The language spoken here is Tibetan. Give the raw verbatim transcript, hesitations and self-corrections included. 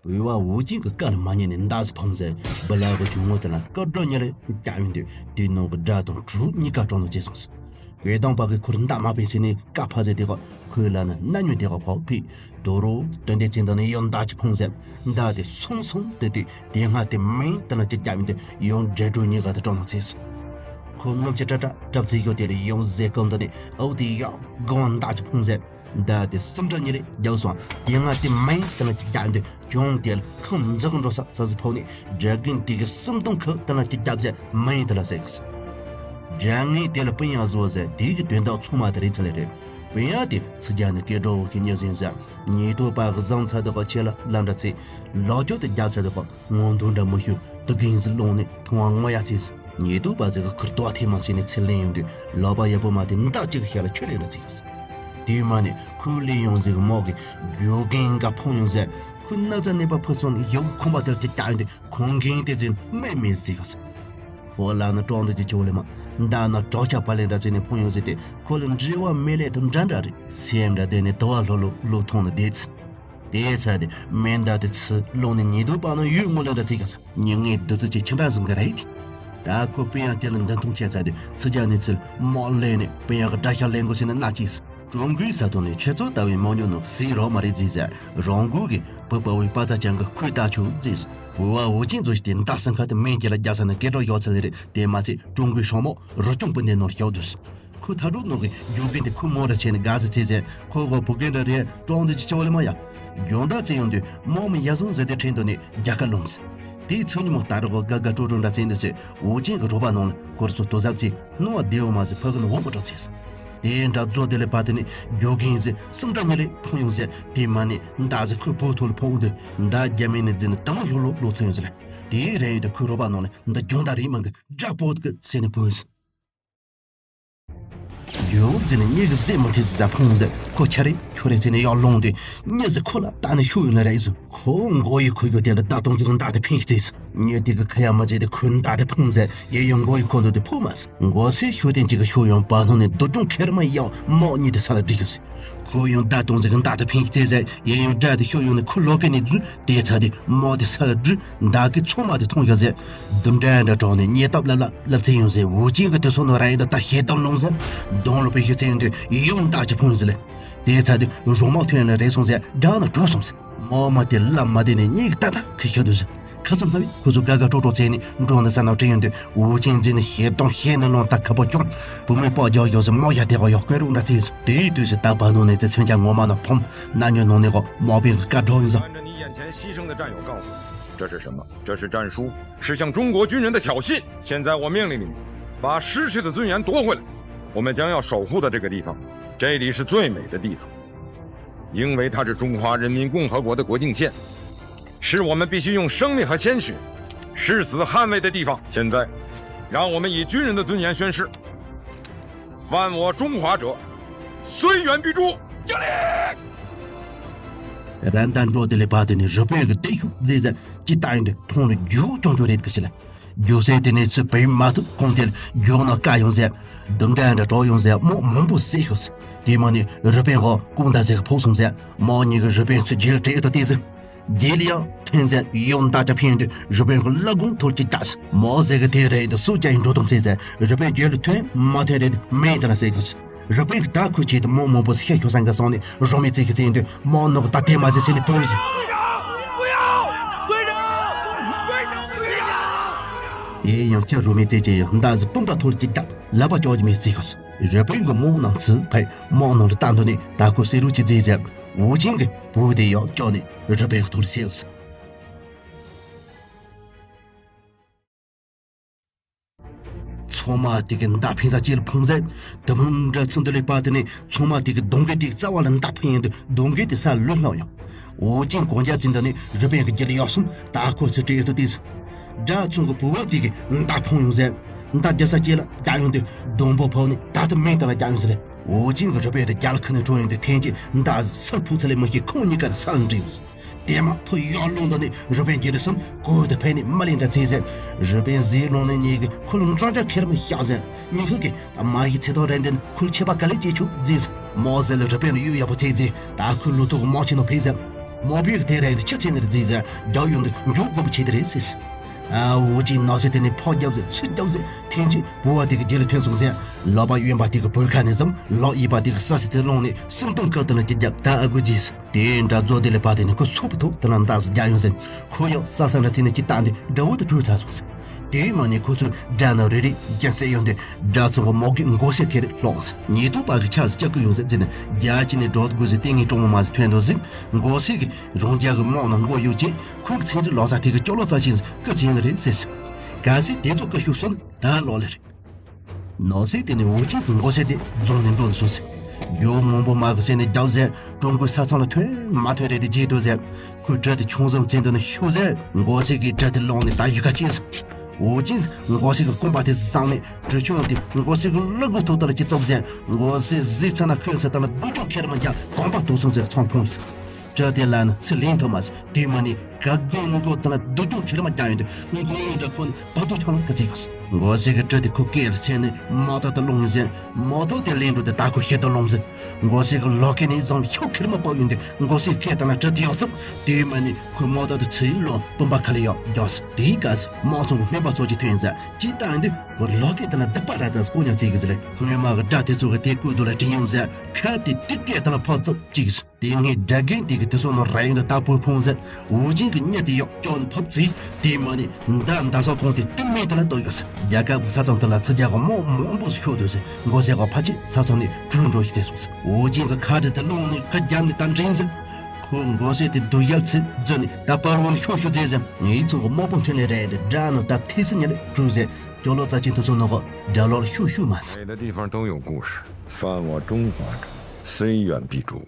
བོད་པ་ཝུ་ཅན་གྱི་བཀའ་ལ་མ་ཉན་ནས་མདའ་ཟིག་ཕུང་ཟེར། བུ་ལ་གི་གྱོང་ངོ་དེ་ལ་སྐུ་དགྲ་གཉིས་ལས་ཀྱི་བཀྱག་ཡོང་དུས་དེའི་ནང་གི་དགྲ་དང་གྲོགས་གཉིས་ཀ་གྲོངས་ལ་བཅད་སོང་ཟེར། བོད་དོན་པ་གི་ཁུར་མདའ་མ་ཕན་ཟེར་ནས་བཀའ་ཕབ་ཟེར། དེ་ག་ཁོས་ལ་ནི་སྣ་ཉུང་དེ་ག་ཕོག་ཕིག་དོ་རོ་དོན་དེ་ཚེ་འདི་ནས་ཡང་མདའ་གཅིག་ཕུང་ཟེར། མདའ་དེ་སོང་སོང་དེ་དུས་དེ་སྔ་དེ་མིང་དེ་ལ་གཅིག་བརྒྱབ་ཡོང་དུས་ཡང་འདྲེ་གྲོགས་གཉིས་ཀ་དེ་གྲོངས་ལ་བཅད་སོང་། ཁོ་ངུ་ཅི་ཏྲ་ཏྲ་གྲབས་ཚིག་གོ་དེ་ལ་ཡང་ཟས་སྐོམ་དེ་ནས་ཨོ་དེ་ཡག་གང་མདའ་གཅིག་ཕུང་ཟེར། མདའ་དེ་གསུམ་དྲ་གཉིས་ལས་རྒྱག་སོང་། དེ་སྔ་དེ་མིང་དེ་ལ་གཅིག་བརྒྱབ་ཡོང་དུས་གྱོང་དེ་ལ་ཁམས་འཛག་འགྲོ་ས་ཚ་ཟིག་ཕོག་ནས་དགྲ་རྒན་དེ་གི་སུམ་སྟོང་ཁུ་དེ་ལ་གཅིག་བརྒྱབ་ཟེར་མིང་དེ་ལ་ཟེར་གི་ཟེར། དགྲ་ངན་དེ་ལ་སྤུན་ཡང་བཟོ་ཟེར། དེ་གི་དོན་དག་ཚང་མ་དེ་རེད་ཚ་ལེ་རེད། སྤུན་ཡང་དེ་ཚུར་རྒྱག་ནས་སྐད་སྒྲོག་བོ་ཁི་ཉེ་ཟིན་ཟེར། ཉེ་དུ་པ་གི་བཟང་ཚ་དེ་ག་ཆེ་ལ་ལ་འདྲ་ཚེ་ལོ་ཅོ་དེ་རྒྱབ་ཚ་དེ་ག་ངོ་འདུག་འདྲ་མི་ཤུ་དུ་གིན་ཟི་ལོང་ནས་མཐོང་བ་ངོ་ཡ་ཚེ་ཟི། ཉེ་དུ་པ་ཟི་གི་ཁུར་དོ་ཐེ་མ་སི་ནས་ཚེ་ལེན་ཡོང་དུས་ལོ་པ་ཡ་པོ་མ་དེ་མདའ་གཅིག་གི་ཤ་ལ་ཁྱོད་ལེན་འདྲ་ཚེ་གི་ཟི། དེ་མ་ནས་ཁུ་ལེན་ཡོང་ཟི་གི་མོག་གི་རྒྱུ་རྒན་འགའ་ཕོང་ཡོང་ཟེར། ཁུ་ན་ཚ་ནད་པ་ཕུ་སོང་ནས་ཡོག་གི་ཁོང་པ་དེར་གཅིག་བཀྱག་ཡོང་དུས། ཁོང་གིས་དེ་ཚོའི་སྨན་མེད་ཟེར་གི་ཟེར། ཁོ་ལ་ནི་གྲོགས་འདི་ཅི་ཆེ་བ་ལས་མ། མདའ་ན་གྲོགས་ཆ་པ་ལས་འདྲ་ཚེ་ནས་ཕུང་ཡོང་ཟེར་ཏེ་ཁོ་ལ་འབྲེལ་བ་མེད་ལས་དུ་འདྲ་འདྲ་རེད། སེམས་འདྲ་བསྡད་ནས་དུ་བ་ལྷོ་ལྷོ་ལོ་མཐོང་ནས་བསྡད་ཚེ། དེའི་ཚེ་དེ་སྨན་མདའ་དེ་ཚུར་སློང་ནས་ཉེ་དུ་པ་ན་ཡུལ་ངོ་ལས་འདྲ་ཚེ་ག་ས་ཉིན་ངའི་བདུད་རྩི་ཆེ་ཆུང་འདྲ་ཟིན་གི་རེད། ད་ཁོ་སྤུན་ཡང་དེ་ལ་འདི་མཐོང་ཆེ་ཚ་དེ་ཚུར་རྒྱག་ནས་ཚུར་མོག་ལེན་ནས་སྤུན་ཡང་གི་དགྲ་ཤ་ལེན་དགོས་ཟེར་ནས་མནའ་སྐྱེས་སོ། ཀྲུང་གོའི་ས་ཐོག་ནས་ཁྱེད་ཚོ་ལྟ་བུའི་དམངས་ཉོ་ནོ་སྲིད་རོགས་མ་རེད་ཟེར་ཟེར། རང་འགུལ་གྱིས་བུ་དཔའ་བོའི་དཔའ་རྩལ་ཅན་གྱི་ཁུལ་ལྟ་ཆོག་ཟེར། བུ་བ་འུ་ཅན་ཚོ་ཞིག་དེ་མདའ་སྲིན་ཁ་དེ་མིང་གྱི་ལ་རྒྱ་ས་ནས་སྐད་གྲགས་ཡོད་ཚད་ལས་རེད། དེ་མ་ཚད་ཀྲུང་གོའི་སྲང་མོ་རུ་ཅུང་སྤུན་ཟླའི་ནོར་ཤོག་དུས། ཁོ་ཐ་གྲུ་ནོ་གི་རྒྱུ་རྒན་དེ་ཁོ་མོ་ར་ཆེ་ནས་དགའ་ཟེར་ཚེ་ཟེར། ཁོ་གོ་བུ་རྒན་ར་རེད། ཀྲོང་དེ་ཅི་ཆེ་བ་ལས་མ་ཡ། རྒྱུང་ད་ཚེ་ཡོང་དུས་མོ་མི་ཡ་སོང་ཟེར་དེ་ཁྲིན་དུ་ནས་རྒྱ་ཁ་ལུམས། དེའི་ཚུ་ཉི་མོ་ལྟ་རོགས་དགའ་དགའ་སྤྲོ་སྤྲོ་འདྲ་ཚེ་འདི་ཚོས་འུ་ཅན་གྱི་རོགས་པ་ནང་ལ་སྐོར་ཚོ་དོ་ཟབ་ཚེ་སྣང་བ་བདེ་བ་མ་ཟེར་ཕ་གི་ནི་འོ་མ་གྲོགས་ཚེ་ཟེར། དེ་འདྲ་རྫོགས་དེ་ལས་ཕ་དེ་ནི་རྒྱུ་རྒན་ཟེར་སུམ་འདྲ་ཉི་ལས་ཕུང་ཡོང་ཟེར། དེ་མ་ནི་མདའ་ཟེར་ཁོའི་བུ་ཐོག་ལ་ཕུང་འོང་དུས་མདའ་རྒྱ་མི་ནི་འཛིན་ནི་དུ་མ་ལྷོ་ལོ་ལོ་ཚེ་ཡོང་ཟེར་ལ། དེའི་རེ་ཡོད་དུ་ཁོའི་རོགས་པ་ནང་ལ་འདི་རྒྱུང་ད་རེད་མང་གི་དགྲ་པོ་གི་ཟེར་ནས་བུ་ཡོང་ཟེར། རྒྱུ་འཛིན་ནི་གཉིས་ཀྱི་ཟས་མི་ཐེ་ཟ་ཕུང་ཟེར། ཁོ་ཁྱ་རེ་ཁྱོ་རེ་ཟེར་ནས་ཡར་ལོང་དུས་གཉིས་ཟེར་ཁོ་ལ་ད་ནི་ཤུགས་ཡོད་ན་རེད་ཟེར། ཁོ་མགོ་ཡི་ཁོ་ཡོད་དེ་ལ་ད་དུང་ཟིག་མདའ་དེ་ཕིང་ཤི་ཟེར། གཉིས་དེ་གི་ཁ་ཡ་མ་ཟེར་དེ་ཁོའི་མདའ་དེ་ཕུང་ཟེར། ཡེ་ཡོང་མགོ་ཡི་ཁོ་འདུག་དེ་ཕུ་མ་ཟེར། མགོ་སེ་ཤུགས་ལྡན་གཅིག་གི་ཤུགས་ཡོང་བ་ནང་ནས་རྡོ་ཅུང་ཁེར་མ་ཡག་མོག་གཉིས་དེ་ས་ལ་བསྒྲིགས་ཡོད་ཟེར། ཁོ་ཡང་མདའ་གཏོང་ཟེར་གི་མདའ་དེ་ཕིང་ཤི་ཟེར། ཡེ་ཡོང་དགྲ་དེ་ཤུགས་ཡོང་ནས་ཁོ་ལོག་གི་ནས་འཛུལ། དེ་ཚ་དེ་མོག་དེ་ས་ལ་བསྒྲིགས། མདའ་གི་ཚོང་མ་དེ་མཐོང་ཡོད་ཟེར། དུམ་གྲ་འདྲ་གྲོགས་ནས་ཉེ་སྟབས་ལ་ལ། ལབ་ཚེ་ཡོང་ཟེར། འུ་ཅན་གྱི་དེ་སོ་ནོ་ར་ཡིན་ད་ད་ཤེས་དམ་ལོང་ཟེར། གདོང་ལོ་པའི་ཤི་ཚེ་ཡོང་དུས་ཡོང་མདའ་ཅིག་ཕུང་ཡོང་ཟེར་ལེ། དེའི་ཚ་དུས་རོ་མ་ཐོན་ལ་རེད་སོང་ཟེར། དགྲ་ན་གྲོལ་སོང་ཟེར། མོ་མ་དེ་ལ་མ་དེ་ནས་གཉིད་ཏག་ཏག་གི་ཤི་འདུག་ཟེར། ཁ་ཙམ་ལྷ་བའི་ཁོ་ཚོ་དགའ་དགའ་སྤྲོ་སྤྲོ་བྱས་ནས་འགྲོ་ནས་ས་ན་དྲན་ཡོང་དུས་འུ་ཅན་འཛིན་ནས་ཤེས་དང་ཤེས་ནས་ལོང་ད་ཁ་པོ་ཅུང་བུ་མོའི་པོ་རྒྱག་ཡོད་ཟེར། མོ་ཡ་དེ་ག་ཡོག་ཀོན་རུང་འདྲ་ཚེ་ཟེར། དེའི་དུས་སུ་ད་བ་ནོ་ནས་ཚེ་མཚོན་ཆ་ངོ་མ་ན་ཕོམ་ན་ཉོ་ནོ་ནས་གོ་མོ་པའི་སྐད་སྒྲོག་ཡིན་ཟེར། 看着你眼前牺牲的战友告诉你，这是什么？这是战书，是向中国军人的挑衅。现在我命令你们把失去的尊严夺回来。我们将要守护的这个地方，这里是最美的地方，因为它是中华人民共和国的国境线，是我们必须用生命和鲜血誓死捍卫的地方。现在，让我们以军人的尊严宣誓：犯我中华者，虽远必诛。敬礼！ རན་ཏན་འགྲོ་དེ་ལས་པ་དེ་ནི་རི་པོའི་གི་དེ་ཤུགས་མཛེས་ཟེར། ཅི་ལྟ་ཡིན་དུ་མཐོང་ལ་རྒྱུག་ཅོང་ཅོ་རེད་གི་ཟེར་ལ། རྒྱུག་སའི་དེ་ནས་ཚུར་བེད་མ་ཐུབ་ཁོང་དེར་རྒྱུག་ན་དཀའ་ཡོང་ཟེར། དུམ་གྲ་འདྲ་གྲོགས་ཡོང་ཟེར། མོ་མང་པོ་བསད་ཤོག་ཟེར། དེ་མ་ནི་རི་པིན་གོ་ཀུང་ད་ཟེར་གི་ཕོག་སོང་ཟེར། མོ་གཉིས་གི་རི་པིན་ཚུར་རྗེས་ལ་བྲེལ་ཏོ་དེ་ཟེར། རྗེས་ལ་ཡང་ཐོན་ཟེར། ཡོང་ད་ཅག་ཕན་དུ་རི་པིན་གི་བླ་གུང་ཐོར་གྱི་ཅག་ཟེར། མོ་ཟེར་གི་དེ་རེད་དུ་སུ་ཅག་ཡིན་འགྲོ་དང་ཚེ་ཟེར། རི་པིན་རྗེས་ལ་ཐོན་མ་ཐོན་རེད་མེད་དེ་ལ་ཟེར་གི་ཟེར། རི་པིན་གྱི་ད་ཁུ་ཆེད་དུ་མོ་མང་པོ་ཤེས་ཤོ་སང་ག་སོང་ནས་རོ་མི་ཙེ་གི་ཙེ་འདུག་མོ་ནོག་ད་དེ་མ་ཟེར་ཟེར་ནས་བོས་ཟེར། དེ་ཡང་ཁྱི་རོ་མི་ཙེ་ཅེ་ཡང་མདའ་ཟི་སྤུན་པ་ཐོར་གྱི་རྒྱབ་ལབ་པ་ཅོག་གི་མི་ཙེ་ཤོ་ཟེར། རི་པིན་གྱི་མོ་ནང་ཚུ་ཕེ་མོ་ནང་ལ་ལྟ་འདུག་ནས་ད་ཁུ་སེ་རུ་ཅི་ཙེ་ཟེར། འུ་ཅན་གྱི་བུ་དེ་ཡང་ཅོག་ནས་རི་པིན་གྱི་ཐོར་ཟེར་ཟེར། ཚོང་མ་དེ་གི་མདའ་འཕེན་ས་ཅི་ལ་ཕུང་ཟེར། དུ་མུན་འདྲ་ཚུན་དུ་ལས་པ་དེ་ནས་ཚོང་མ་དེ་གི་གདོང་གི་དེ་རྩ་བ་ལ་མདའ་འཕེན་ཡོང་དུས་གདོང་གི་དེ་ས་ལུས་ལྷག་ཡོང་། འུ་ཅན་གོང་རྒྱ་ཅིན་དུ་ནས་རི་པིན་གི་རྒྱུད་ལ་ཡོག་སོང་ད་ཁོ་ཚོ་བྲེལ་ཡོད་དུ་དེ་ཟེར། དགྲ་ཚོང་གི་བུ་བ་དེ་གི་མདའ་ཕུང་ཡོང་ཟེར། མདའ་རྒྱ་ས་ཅི་ལ་རྒྱ་ཡོང་དུས་གདོང་པོ་ཕོག་ནས་ད་དུ་མིང་དུ་ལ་རྒྱ་ཡོང་ཟེར་ལས། འུ་ཅན་གི་རི་པིན་དེ་རྒྱ་ལ་ཁ་ནས་འཕྲོ་ཡོང་དུས་ཐེན་གྱི་མདའ་ཟི་སར་ཕུག་ཚ་ལས་མི་ཤེས་ཁོང་གཉིས་ཀ་དེ་ས་ལ་འདྲེས་ཡོང་ཟེར། དེ་མ་ཐོ་ཡོག་ལུང་དུ་ནི་རུ་པན་གྱི་རི་སམ་ཀོ་དུ་ཕན་ནི་མ་ལེན་འདྲ་ཚེ་ཟེར། རུ་པན་ཟེར་ལུང་ནི་ཉིད་ཀྱི་ཁོ་ལུང་ཀྲང་ཀྲང་ཁེར་མི་ཤག་ཟེར། ཉི་ཤུ་གི་ད་མ་ཡི་ཚེ་ཐོག་རན་ཏན་ཁུལ་ཆེ་པ་ག་ལེ་ཅེ་ཆུ་ཟེར། མོ་ཟེར་ལ་རུ་པན་ཡུ་ཡ་པོ་ཚེ་ཟེར། ད་ཁུལ་ལུ་ཐུག་མོ་ཆེ་ནོ་ཕེ་ཟེར། མོ་བུས་དེ་རེད་ཆི་ཆེ་ནི་རེད་ཟེར་ཟེར། རྒྱག་ཡོང་དུས་མགྱོགས་དགོས་པ་ཆེ་དེ་རེད་ཟེར། ཨ་འུ་ཅིའི་ནགས་ཚལ་དེ་ནས་ཕོག་རྒྱབ་ཟེར་ཚུར་རྒྱབ་ཟེར་ཐེངས་གཅིག་བུ་བ་དེ་གི་རྗེས་ལ་ཐོན་སོང་ཟེར། ལག་པ་གཡོན་པ་དེ་གི་བོད་ཁ་ནས་བཟུང་ལག་གཡས་པ་དེ་གི་ས་སེ་དེ་སློང་ནས་སུམ་སྟོང་སྐབས་དེ་ལ་ཅི་རྒྱབ་ད་ཨ་དགོས་རྗེས་ཟེར། དེའི་འདྲ་རྫོགས་དེ་ལས་ཕར་དེ་ནས་ཁོ་སོག་པོ་ཐོག་དེ་ལ་འདབ་ཟེར་རྒྱག་ཡོང་ཟེར། ཁོ་ཡང་ས་ས་ལ་ཚིག་ནས་ཅི་བཏང་དུས་དགྲ་བོ་དེ་བྲོས་ཚར་སོང་ཟེར། དེའི་མ་ནས་ཁོ་ཚོས་དགྲ་རྣམས་རེ་རེ་རྒྱ་བསད་ཡོང་དུས་དགྲ་ཚོ་གི་མོ་གི་མགོ་སེར་ཁེ་རེ་སློང་ཟེར། ཉེས་རྡུང་པ་གི་ཆ་ཟེར་སྐྱག་གི་ཡོང་ཟེར་ཟེར་ནས་རྒྱ་ཅི་ནས་འགྲོ་དགོས་ཟེར། ལྟས་ངན་གྲོགས་མོ་མ་ཟེར་ཐོན་འདུག་ཟེར། མགོ་སེར་གི་རང་རྒྱལ་གི་དམག་ནང་མགོ་གཡུག་རྗེས་ཁོ་གི་ཚན་རིག་ལོ་ཙཱ་དེ་གི་ཅོག་ལོ་ཙཱ་ཆེན་ཟེར་སྐུ་ཚེ་ནི་རེད་ཟེར་ཟེར། གལ་སྲིད་དེ་ཚོ་སྐུ་ཤུགས་སོན་ད་ལོག་ལེ་རེད། ནགས་ཚལ་དེ་ནས་འུ་ཅིའི་མགོ་སེར་དེ་རྫོང་ནས་འགྲོ་ནས་སོང་ཟེར། རྒྱུ་མང་པོ་མ་གི་སེ་ནས་རྒྱབ་ཟེར། ཀྲུང་གོའི་ས་མཚམས་ལ་ཐོན་མ་ཐོན་རེད་དེ་བརྗེད་འདུག་ཟེར། ཁོས་གྲི་དེ་ཆུང་ཙམ་བཙན་དུ་ནས་ཤུགས་ཟེར། མགོ་སེར་གྱིས་གྲི་དེ་བླངས་ནས་ད་ཡི་ག་ཅིག་ཟེར། འུ་ཅིའི་མགོ་སེར་གྱི་རྐང་པ་དེ་བཟུང་ནས་གྲི་ཆུང་དེ་མགོ་སེར་གྱི་བློ་སྒོ་ཐོག་ཏུ་ལ་ཅི་བཙུགས་ཟེར། མགོ་སེར་གཟིགས་ཚར་ན་ཁོས་ཚེ་ད་ལ་སྡུག་སྦྱོང་ཁེར་མ་རྒྱག་གོམ་པ་དོག་སོང་ཟེར་ཚོང་ཕུང་ཟེར། གྲི་དེ་ལ་ནི་ཚུར་ལེན་ཐུབ་མ་སོང་། དེ་མ་ནི་ག་གོ་མགོ་ཙམ་ལ་སྡུག་སྦྱོང་ཁྱེར་མ་རྒྱག་ཡོང་དུས་མགོ་ཡོན་འདྲ་ཁོ་ནི་བ་དུ་ཆང་ག་ཚིག་གོ། མགོ་སེར་གྱི་གྲི་དེ་ཁོ་སྐེ་ལ་ཆེ་ནས་མོ་ཏོ་དེ་སློང་ཡོང་ཟེར། མོ་ཏོ་དེ་ལེན་འགྲོ་དེ་ད་ཁོ་ཤེད་དུ་སློང་ཟེར། མགོ་སེར་གྱི་ལོག་སྐེ་ནས་བཟུང་ཤོག་ཁྱེར་མ་པོ་ཡོང་དུས་མགོ་སེར་སྐེ་དང་ལ་གྲི་དེ་ཡོག་ཚུགས། དེ་མ་ནི་ཁོ་མོ་ཏོ་དེ་ཚུར་སློང་བུམ་པ་ཁ་ལ་ཡོག་རྒྱོག་ཟེར། དེའི་སྐབས་སུ་དམག་ཚོང་གི་སྨན་པ་ཚོ་ཅིག་ཐོན་ཟེར། ཅིག་བཏང་དུས་ཁོ་ལོག་སྐེ་དང་ལ་སྡིག་པ་ར་ཙ་སྐོ་ཉག་ཚིག་གི་ཟེར། སྔོན་མ་གི་དགྲ་དེ་ཚོ་གི་དེ་བཀོད་དུ་ལ་དྲིན་ཡོང་ཟེར། ཁ་དེ་དེ་སྐེ་དང་ལ་ཕོག་ཚུགས་ཅིག་ཟེར། དེ་སྔའི་དགྲ་རྒན་དེ་གི་དེ་ཚོ་ནང་ར་ཡོང་དུ་ད་བུ་ཕུང་ཟེར། འུ་ཅིའི་གི་གཉའ་དེ་ཡོག་ཅོག་ནི་ཕབ་ཚེ། དེ་མ་ནི་མདའ་མདའ་ས་ཁོང་དེ་དེ་མེད་དེ་ལ་གཏོར་ཡོད་ཟེར། རྒྱལ་ཁབ་གི་ས་མཚམས་དེ་ལ་ཚུར་རྒྱག་གི་དམག་མང་པོ་ཤོག་འདུག་ཟེར། མགོ་སེར་གི་ཕ་ཆེ་ས་མཚམས་ནས་བྲོས་འགྲོ་ཤི་ཚེ་སོང་ཟེར། འུ་ཅིའི་གི་ཁ་དེ་དེ་སློང་ནས་ཁ་རྒྱབ་ནས་ད་འདྲེན་ཟེར། ཁོ་མགོ་སེར་དེ་སྡུག་ཡལ་ཚེ་རྫུན་ནས་ད་པར་བོ་ནི་ཤོག་ཤོག་ཟེར་ཟེར། ངའི་ཚོ་གི་དམག་དཔུང་ཐོན་ལས་རེད་དེ་དགྲ་ནི་ད་ཐེ་སི་ཉ་ལས་བྲོས་ཟེར། ཅོག་ལོ་ཙ་ཆེན་དུ་སོང་ནོ་གི་དགྲ་ལོར་ཤོག་ཤོག་མ་ཟེར། 美的地方都有故事，翻我中华传，虽远必诛。